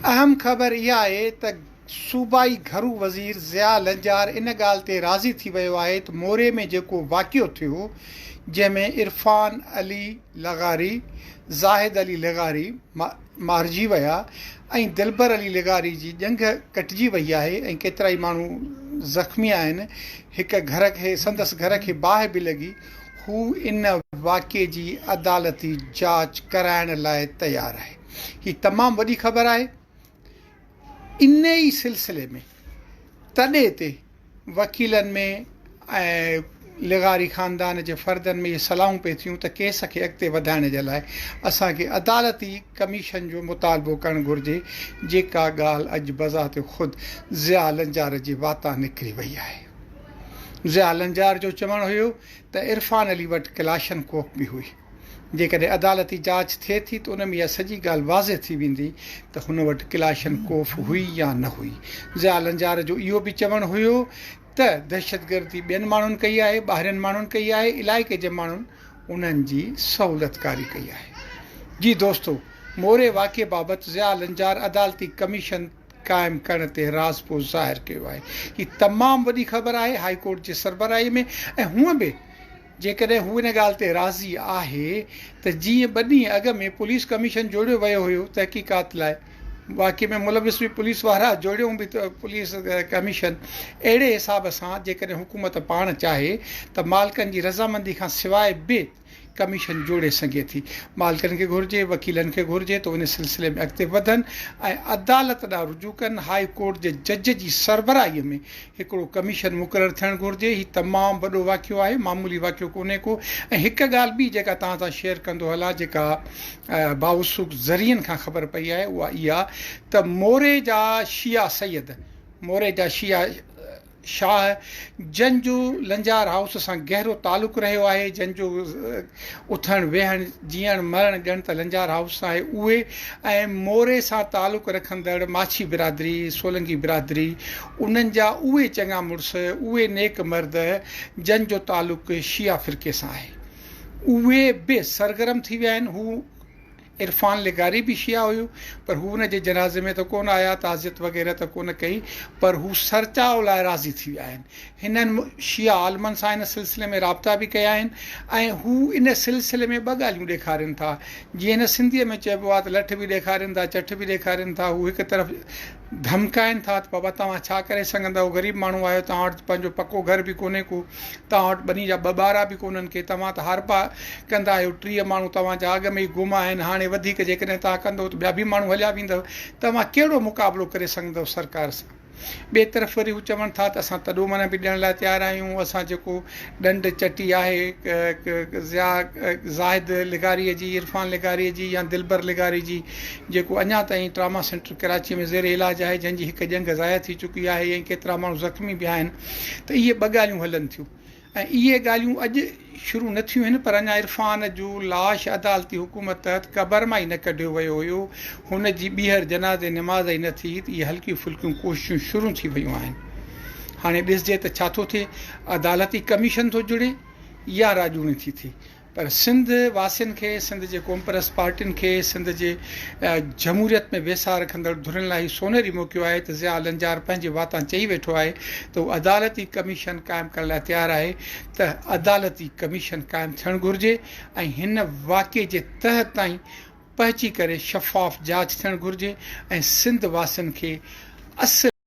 اهم خبر اها آهي ته صوبائي گهرو وزير ضياء لنجار ان ڳالهه تي راضي ٿي ويو آهي ته موري ۾ جيڪو واقعو ٿيو جنهن ۾ عرفان علي لغاري، زاهد علي لغاري مارجي ويا ۽ دلبر علي لغاري جي ڄنگهه ڪٽجي وئي آهي ۽ ڪيترائي ماڻهو زخمي آهن، هڪ گهر کي سندس گهر کي باهه به لڳي، هو ان واقعي جي عدالتي جاچ ڪرائڻ لاء تيار آهي. هي تمام وڏي خبر آهي. ان ئي سلسلي ۾ تڏي تي وڪيلن ۾ ۽ لغاري خاندان جي فردن ۾ اهي صلاحون پئي ٿيون ته ڪيس کي اڳتي وڌائڻ جي لاء اسان کي عدالتي ڪميشن جو مطالبو ڪرڻ گهرجي جيڪا ڳالهه اڄ بذات خود ضياء لنجار جي واتان نڪري وئي آهي. ضياء لنجار جو چوڻ هيو ته عرفان علي وٽ ڪلاشن ڪوف به هئي. جيڪڏهن عدالتي جاچ ٿئي ٿي ته ان ۾ اها سڄي ڳالهه واضح ٿي ويندي ته هن وٽ ڪلاشن ڪوف هئي يا نه هئي. ضياء لنجار جو اهو به چوڻ هيو ته دهشتگردي ٻين ماڻهن ڪئي آهي، ٻاهرين ماڻهن ڪئي آهي، علائقي جي ماڻهن انهن جي سهولتڪاري ڪئي آهي. جي دوستو! موري واقعي بابت ضياء لنجار عدالتي ڪميشن قائم ڪرڻ تي راضپو ظاهر ڪيو آهي. هي تمام وڏي خبر آهي هائي ڪورٽ جي سربراهي ۾ ۽ هونء به جيڪڏهن هو ان ڳالهه تي راضي آهي ته جيئن ٻه ڏينهن اڳ ۾ پوليس ڪميشن جوڙيو ويو هيو تحقيقات لاء واقعي ۾ ملوث به پوليس وارا جوڙيون به پوليس ڪميشن اهڙي حساب سان جيڪڏهن حڪومت پاڻ چاهي ته مالڪن جي رضامندي کان سواء به ڪميشن جوڙي سگهي ٿي. مالڪن کي گهرجي، وڪيلن کي گهرجي ته ان سلسلي ۾ اڳتي وڌن ۽ عدالت ڏانهن رجوع ڪن، هاء ڪورٽ جي جج جي سربراهي ۾ هڪڙو ڪميشن مقرر ٿيڻ گهرجي، هي تمام وڏو واقعو آهي، معمولي واقعو ڪونهي ڪو ۽ هڪ ڳالهه ٻي جيڪا توهان سان شيئر ڪندو هلان جيڪا باوثوق ذريعن کان خبر پئي آهي اها اها ته موري جا شيعا سيد، موري جا شيعا. شاهه جن جو لنجار هائوس سان گهرو تعلق رهيو آهي، جن جو اٿڻ ويهڻ، جيئڻ مرڻ ڄڻ ته لنجار هائوس سان آهي، اهي ۽ موري سان تعلق رکندڙ ماڇي برادري، سولنگي برادري، انهن جا اهي چڱا مڙس، اهي نيڪ مرد جن جو تعلق شيعه فرقي سان آهي، اهي به سرگرم ٿي ويا آهن، هو. عرفان لغاري به شيعه هيو پر هو ان جي جنازي ۾ ته ڪونه آيا، تعزيت وغيره ته ڪونه ڪئي پر هو سرچاء لاء راضي ٿي ويا آهن. هنن شيعه عالمن سان ان سلسلي ۾ رابطا به ڪيا آهن ۽ هو ان سلسلي ۾ ٻه ڳالهيون ڏيکارين ٿا. جيئن هن سنڌيء ۾ چئبو آهي ته لٺ به ڏيکارين ٿا چٺ به ڏيکارين ٿا. هو هڪ طرف ڌمڪائين ٿا ته بابا توهان ڇا ڪري سگهندؤ، غريب ماڻهو آهيو، توهان وٽ پنهنجو پڪو گهر به ڪونهي ڪو، توهان وٽ ٻني جا ٻه ٻارا به ڪونهن ڪي، توهان ته هارپا ڪندا آهيو، 30 ماڻهو توهان جا اڳ ۾ ئي گم آهن، هاڻي وڌيڪ جيڪڏهن توهان ڪندؤ ته ٻيا به ماڻهو هليا ويندؤ، توهان ڪهڙو مقابلو ڪري سگهندؤ سرڪار سان؟ ٻئي طرف وري هو چون ٿا ته اسان تڏو منع به ڏيڻ لاء تيار آهيون، اسان جيڪو ڏنڊ چٽي آهي ضياء زاهد لغاريء جي، عرفان لغاريء جي يا دلبر لغاري جي جيڪو اڃا تائين ٽراما سينٽر ڪراچيء ۾ زير علاج آهي، جنهن جي هڪ ڄنگهه ضايع ٿي چڪي آهي ۽ ڪيترا ماڻهو زخمي به آهن ته اهي ٻه ڳالهيون هلن ٿيون ۽ اهي ڳالهيون اڄ شروع نه ٿيون آهن پر اڃا عرفان جو لاش عدالتي حڪم تحت قبر مان ئي نه ڪڍيو ويو هيو، هن جي ٻيهر جنازي نماز ئي نه ٿي ته اهي هلڪيون ڦلڪيون ڪوششون شروع ٿي ويون آهن. هاڻي ڏسجي ته ڇا ٿو ٿئي، عدالتي ڪميشن ٿو جڙي يا راڄوڻي ٿي ٿئي. پر سنڌ واسين کي، سنڌ جي قومپرست پارٽين کي، سنڌ جي جمهوريت ۾ ويساهه رکندڙ ڌرين لاء هي سونهري موقعو آهي ته ضياء لنجار پنهنجي واتان چئي ويٺو آهي ته هو عدالتي ڪميشن قائم ڪرڻ لاء تيار آهي ته عدالتي ڪميشن قائم ٿيڻ گهرجي ۽ هن واقعي جي تهه تائين پهچي ڪري شفاف جاچ ٿيڻ گهرجي ۽ سنڌ واسين کي اصل.